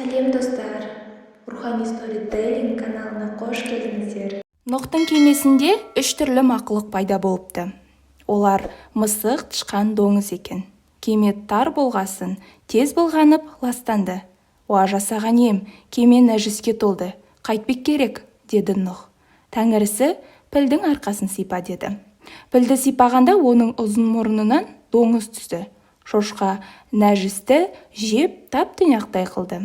Сәлем, достар! Рухани сторителлинг каналына қош келдіңіздер! Нұхтың кемесінде үш түрлі мақұлық пайда болыпты. Олар мысық, тышқан, доңыз екен. Кеме тар болғасын, тез былғанып, ластанды. «Уа, жасаған ием, кеме нәжіске толды, қайтпек керек?» – деді Нұх. Тәңірісі: «Пілдің арқасын сипа», – деді. Пілді сипағанда, оның ұзын мұрнынан доңыз түсті. Шошқа нәжісті жеп, тап-тұйнақтай қылды.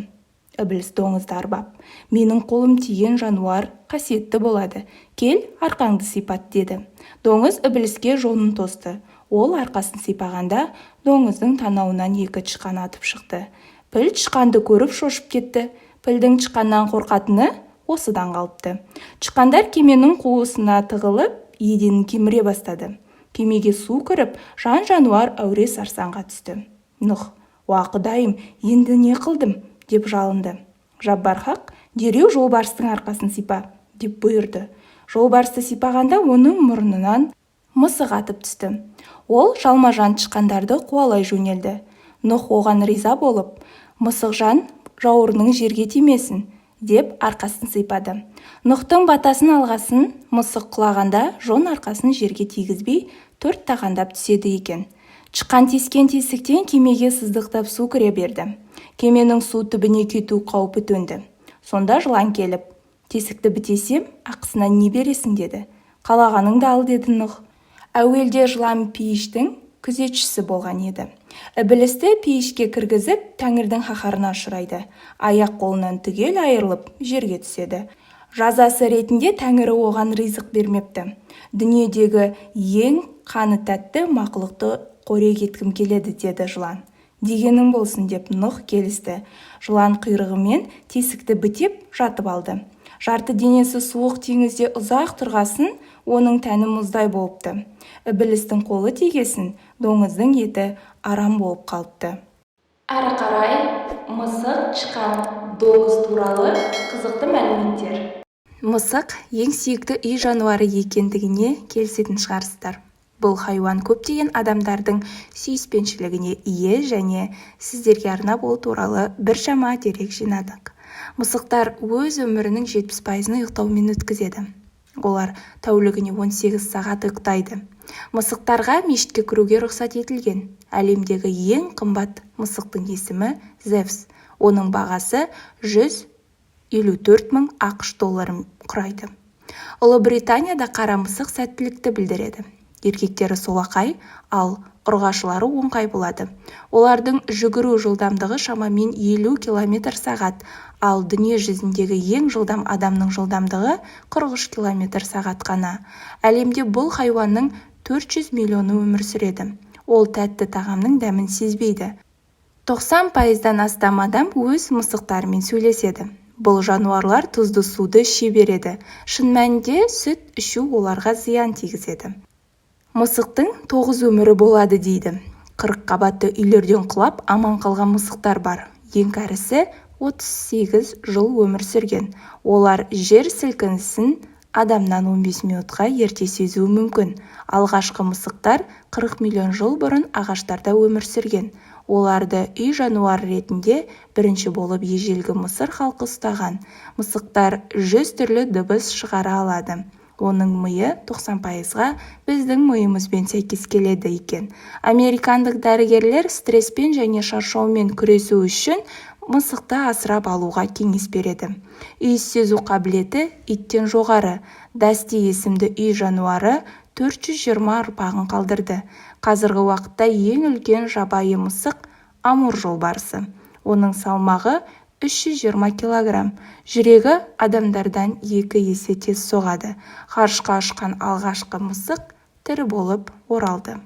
Ібіліс доңызды арбап: «Менің қолым тиген жануар қасиетті болады, кел, арқаңды сипат», – деді. Доңыз ібіліске жонын тосты. Ол арқасын сипағанда, доңыздың танауынан екі тышқан атып шықты. Піл тышқанды көріп шошып кетті. Пілдің тышқаннан қорқатыны осыдан қалыпты. Тышқандар кеменің қуысына тығылып, еденін кеміре бастады. Кемеге су кіріп, жан-жануар әуре-сарсаңға түсті. Нұх: «Уа, Құдайым, енді не қылдым?» – деп жалынды. Жаббар Хақ: «Дереу жолбарыстың арқасын сипа», – деп бұйырды. Жолбарысты сипағанда, оның мұрнынан мысық атып түсті. Ол жалма-жан тышқандарды қуалай жөнелді. Нұх оған риза болып: «Мысықжан, жауырының жерге тимесін», – деп арқасын сипады. Нұхтың батасын алғасын, мысық құлағанда жон арқасын жерге тигізбей, төрт тағандап түседі екен. Тышқан тескен тесіктен кемеге сыздықтап су кіре берді. Кеменің су түбіне кету қаупі төнді. Сонда жылан келіп: «Тесікті бітесем, ақысына не бересің?» – деді. «Қалағаныңды ал», – деді Нұх. Әуелде жылан пейіштің күзетшісі болған еді. Ібілісті пейішке кіргізіп, тәңірдің қаһарына ұшырайды. Аяқ-қолынан түгел айырылып, жерге түседі. Жазасы ретінде тәңірі оған ризық бермепті. «Дүниедегі ең қаны тәтті мақұлықты қорек еткім келеді», – деді жылан. «Дегенің болсын», – деп Нұх келісті. Жылан құйрығымен тесікті бітеп, жатып алды. Жарты денесі суық теңізде ұзақ тұрғасын, оның тәні мұздай болыпты. Ібілістің қолы тигесін, доңыздың еті арам болып қалыпты. Әрі қарай мысық, тышқан, доңыз туралы қызықты мәліметтер. Мысық ең сүйікті үй жануары екендігіне келісетін шығарсыздар. Бұл хайуан көптеген адамдардың сүйіспеншілігіне ие және сіздерге арнап ол туралы біршама дерек жинадық. Мысықтар өз өмірінің 70 пайызын ұйықтаумен өткізеді. Олар тәулігіне 18 сағат ұйықтайды. Мысықтарға мешітке кіруге рұқсат етілген. Әлемдегі ең қымбат мысықтың есімі Зевс. Оның бағасы 154 мың АҚШ долларын құрайды. Ұлыбританияда қара мысық сәттілікті білдіреді. Еркектері солақай, ал ұрғашылары оңқай болады. Олардың жүгіру жылдамдығы шамамен 50 километр сағат, ал дүние жүзіндегі ең жылдам адамның жылдамдығы 43 километр сағат қана. Әлемде бұл хайуанның 400 миллионы өмір сүреді. Ол тәтті тағамның дәмін сезбейді. 90 пайыздан астам адам өз мысықтарымен сөйлеседі. Бұл жануарлар тұзды суды іше береді. Шын мәнінде, сүт ішу оларға зиян тигізеді. Мысықтың тоғыз өмірі болады дейді. 40 қабатты үйлерден құлап, аман қалған мысықтар бар. Ең кәрісі 38 жыл өмір сүрген. Олар жер сілкінісін адамнан 15 минутқа ерте сезуі мүмкін. Алғашқы мысықтар 40 миллион жыл бұрын ағаштарда өмір сүрген. Оларды үй жануары ретінде бірінші болып ежелгі Мысыр халқы ұстаған. Мысықтар 100 түрлі дыбыс шығара алады. Оның миы 90 пайызға біздің миымызбен сәйкес келеді екен. Американдық дәрігерлер стресспен және шаршаумен күресу үшін мысықты асырап алуға кеңес береді. Иіс сезу қабілеті иттен жоғары. Дасти есімді үй жануары 420 ұрпағын қалдырды. Қазіргі уақытта ең үлкен жабайы мысық – амур жолбарысы. Оның салмағы 320 килограмм. Жүрегі адамдардан екі есе тез соғады. Ғарышқа ұшқан алғашқы мысық тірі болып оралды.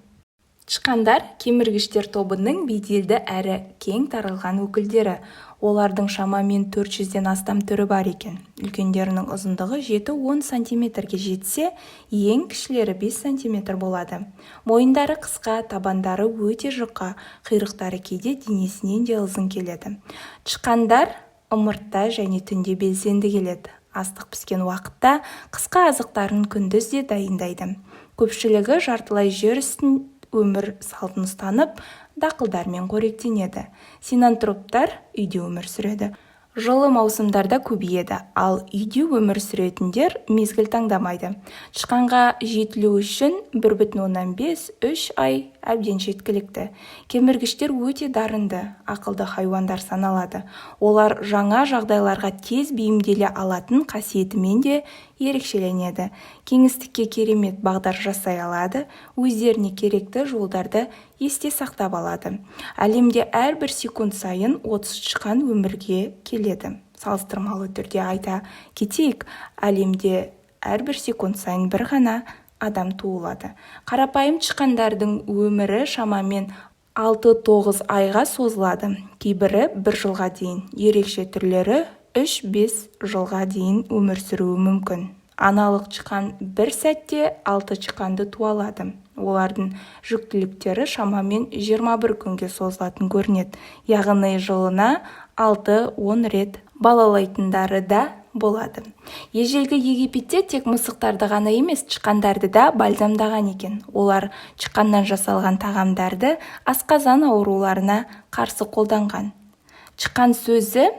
Тышқандар – кеміргіштер тобының беделді әрі кең таралған өкілдері. Олардың шамамен 400-ден астам түрі бар екен. Үлкендерінің ұзындығы 7-10 сантиметрге жетсе, ең кішілері 5 сантиметр болады. Мойындары қысқа, табандары өте жұқа, құйрықтары кейде денесінен де ұзын келеді. Тышқандар ымыртта және түнде белсенді келеді. Астық піскен уақытта қысқы азықтарын күндіз де дайындайды. Көпшілігі жартылай жер үстін өмір салтын ұстанып, дақылдармен қоректенеді. Синантроптар үйде өмір сүреді. Жылы маусымдарда көбейеді, ал үйде өмір сүретіндер мезгіл таңдамайды. Тышқанға жетілу үшін 1,5-3 ай әбден жеткілікті. Кеміргіштер өте дарынды, ақылды хайуандар саналады. Олар жаңа жағдайларға тез бейімделе алатын қасиетімен де ерекшеленеді. Кеңістікке керемет бағдар жасай алады, өздеріне керекті жолдарды есте сақтап алады. Әлемде әрбір секунд сайын 30 тышқан өмірге келеді. Салыстырмалы түрде айта кетейік, әлемде әрбір секунд сайын бір ғана адам туылады. Қарапайым тышқандардың өмірі шамамен 6-9 айға созылады, кейбірі бір жылға дейін, ерекше түрлері 3-5 жылға дейін өмір сүруі мүмкін. Аналық тышқан бір сәтте 6 тышқанды туа алады. Олардың жүктіліктері шамамен 21 күнге созылатын көрінеді, яғни жылына 6-10 рет балалайтындары да болады. Ежелгі Египетте тек мысықтарды ғана емес, тышқандарды да бальзамдаған екен. Олар тышқаннан жасалған тағамдарды асқазан ауруларына қарсы қолданған. Тышқан сөзі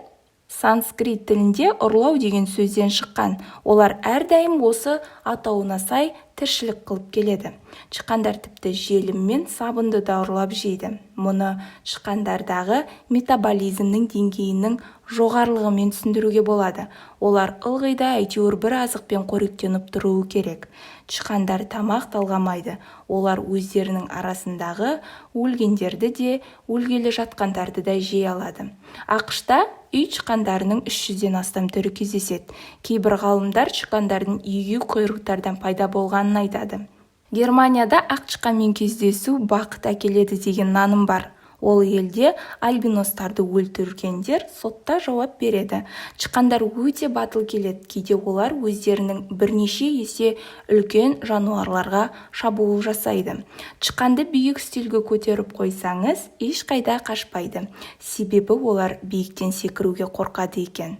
санскрит тілінде ұрлау деген сөзден шыққан. Олар әрдайым осы атауына сай тіршілік қылып келеді. Тышқандар тіпті желім мен сабынды да ұрлап жейді. Мұны тышқандардағы метаболизмнің деңгейінің жоғарылығымен түсіндіруге болады. Олар ылғи да әйтеуір бір азықпен қоректеніп тұруы керек. Тышқандар тамақ талғамайды. Олар өздерінің арасындағы өлгендерді де, өлгелі жатқандарды да жей алады. АҚШ-та үй тышқандарының 300-ден астам түрі кездеседі. Кейбір ғалымдар тышқандардың егеуқұйрықтардан пайда болғанын айтады. Германияда ақ тышқанмен кездесу бақыт әкеледі деген наным бар. Ол елде альбиностарды өлтіргендер сотта жауап береді. Тышқандар өте батыл келеді, кейде олар өздерінің бірнеше есе үлкен жануарларға шабуыл жасайды. Тышқанды биік үстелге көтеріп қойсаңыз, ешқайда қашпайды, себебі олар биіктен секіруге қорқады екен.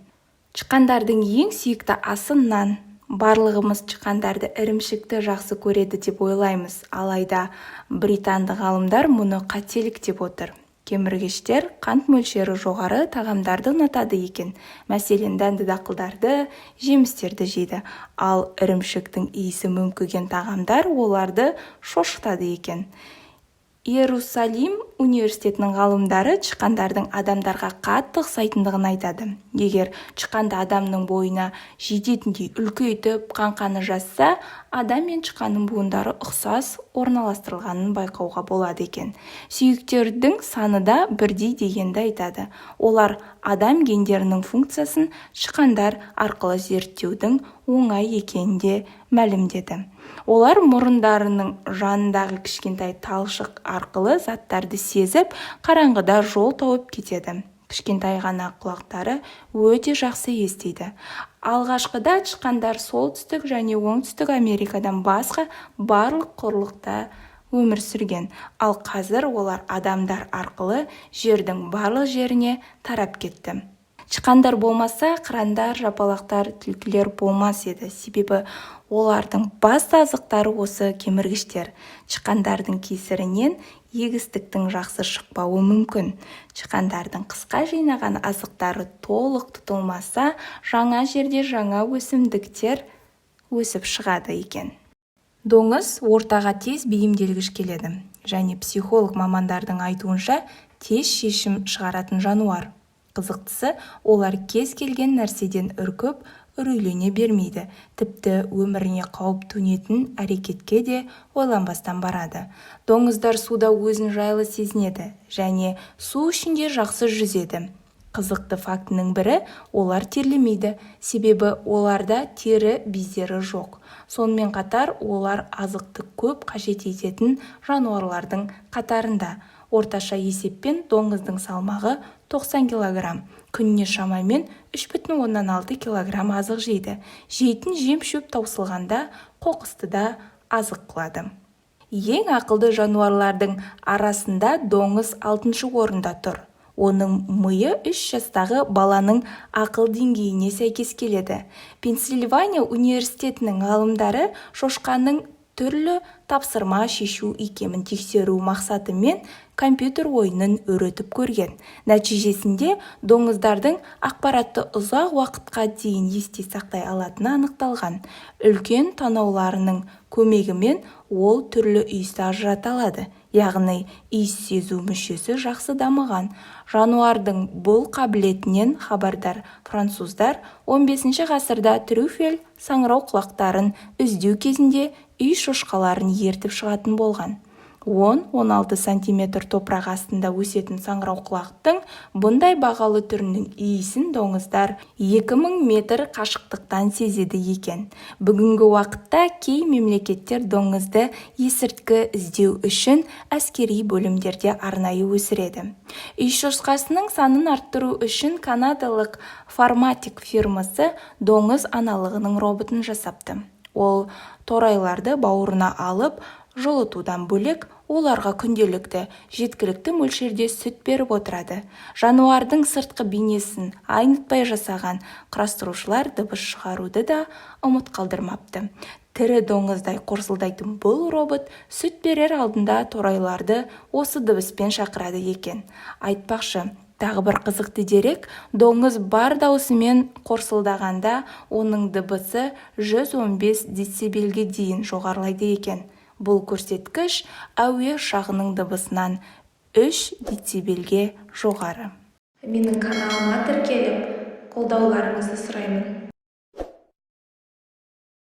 Тышқандардың ең сүйікті асы нан. Барлығымыз тышқандарды ірімшікті жақсы көреді деп ойлаймыз, алайда британдық ғалымдар мұны қателік деп отыр. Кеміргіштер қант мөлшері жоғары тағамдарды ұнатады екен. Мәселен, дәнді дақылдарды, жемістерді жейді, ал ірімшіктің иісі мүңкіген тағамдар оларды шошытады екен. Иерусалим университетінің ғалымдары тышқандардың адамдарға қатты ұқсайтындығын айтады. Егер тышқанды адамның бойына жететіндей үлкейтіп, қаңқаны жазса, адам мен тышқанның буындары ұқсас орналастырылғанын байқауға болады екен. Сүйектердің саны да бірдей дегенді айтады. Олар адам гендерінің функциясын тышқандар арқылы зерттеудің оңай екенін де мәлімдеді. Олар мұрындарының жанындағы кішкентай талшық арқылы заттарды сезіп, қараңғыда жол тауып кетеді. Кішкентай ғана құлақтары өте жақсы естиді. Алғашқыда тышқандар Солтүстік және Оңтүстік Америкадан басқа барлық құрлықта өмір сүрген, ал қазір олар адамдар арқылы жердің барлық жеріне тарап кетті. Тышқандар болмаса, қырандар, жапалақтар, түлкілер болмас еді, себебі олардың басты азықтары осы кеміргіштер. Тышқандардың кесірінен егістіктің жақсы шықпауы мүмкін. Тышқандардың қысқа жинаған азықтары толық тұтылмаса, жаңа жерде жаңа өсімдіктер өсіп шығады екен. Доңыз ортаға тез бейімделгіш келеді және психолог мамандардың айтуынша тез шешім шығаратын жануар. Қызықтысы, олар кез келген нәрседен үркіп, үрейлене бермейді, тіпті өміріне қауіп төнетін әрекетке де ойланбастан барады. Доңыздар суда өзін жайлы сезінеді және су ішінде жақсы жүзеді. Қызықты фактінің бірі, олар терлемейді, себебі оларда тері бездері жоқ. Сонымен қатар олар азықты көп қажет ететін жануарлардың қатарында. Орташа есеппен доңыздың салмағы 90 килограмм, күніне шамамен 3,6 килограмм азық жейді. Жейтін жем-шөп таусылғанда қоқысты да азық қылады. Ең ақылды жануарлардың арасында доңыз 6-шы орында тұр. Оның миы 3 жастағы баланың ақыл деңгейіне сәйкес келеді. Пенсильвания университетінің ғалымдары шошқаның түрлі тапсырма шешу икемін тексеру мақсатымен компьютер ойынын үйретіп көрген. Нәтижесінде доңыздардың ақпаратты ұзақ уақытқа дейін есте сақтай алатыны анықталған. Үлкен танауларының көмегімен ол түрлі иісті ажырата алады, яғни иіс сезу мүшесі жақсы дамыған. Жануардың бұл қабілетінен хабардар француздар 15 ғасырда трюфель саңырауқұлақтарын іздеу кезінде үй шошқаларын ертіп шығатын болған. 10-16 сантиметр топырақ астында өсетін саңырауқұлақтың бұндай бағалы түрінің иісін доңыздар 2000 метр қашықтықтан сезеді екен. Бүгінгі уақытта кей мемлекеттер доңызды есірткі іздеу үшін әскери бөлімдерде арнайы өсіреді. Үй шошқасының санын арттыру үшін канадалық Фарматик фирмасы доңыз аналығының роботын жасапты. Ол торайларды бауырына алып, жылытудан бөлек, оларға күнделікті жеткілікті мөлшерде сүт беріп отырады. Жануардың сыртқы бейнесін айнытпай жасаған құрастырушылар дыбыс шығаруды да ұмыт қалдырмапты. Тірі доңыздай қорсылдайтын бұл робот сүт берер алдында торайларды осы дыбыспен шақырады екен. Айтпақшы, тағы бір қызықты дерек: доңыз бар даусымен қорсылдағанда, оның дыбысы 115 децибелге дейін жоғарылайды екен. Бұл көрсеткіш әуе ұшағының дыбысынан 3 децибелге жоғары. Менің каналыма тіркеліп, қолдауларыңызды сұраймын.